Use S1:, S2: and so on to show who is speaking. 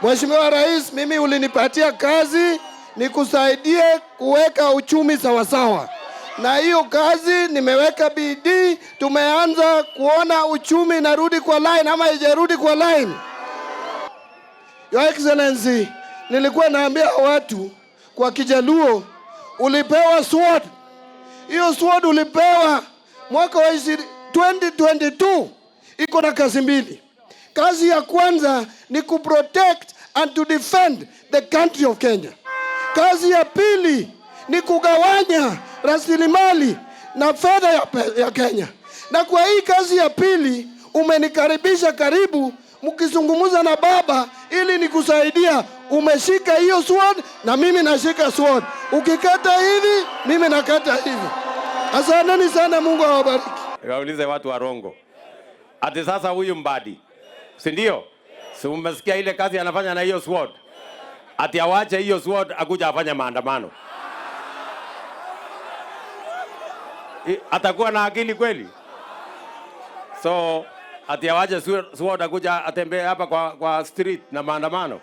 S1: Mheshimiwa Rais, mimi ulinipatia kazi nikusaidie kuweka uchumi sawasawa, na hiyo kazi nimeweka bidii. Tumeanza kuona uchumi inarudi kwa line ama haijarudi kwa line? Your Excellency, nilikuwa naambia watu kwa Kijaluo, ulipewa sword. Hiyo sword ulipewa mwaka wa 2022 iko na kazi mbili. Kazi ya kwanza ni kuprotect and to defend the country of Kenya. Kazi ya pili ni kugawanya rasilimali na fedha ya Kenya. Na kwa hii kazi ya pili umenikaribisha karibu, mkizungumza na baba ili nikusaidia. Umeshika hiyo sword na mimi nashika sword. Ukikata hivi, mimi nakata hivi. Asanteni sana, Mungu awabariki.
S2: Waulize watu wa Rongo. Ati sasa huyu Mbadi, si ndio? Si umesikia ile kazi anafanya na hiyo sword? Ati awache hiyo sword akuja afanye maandamano. Atakuwa na akili kweli? So ati awache sword akuja atembee hapa kwa street na maandamano.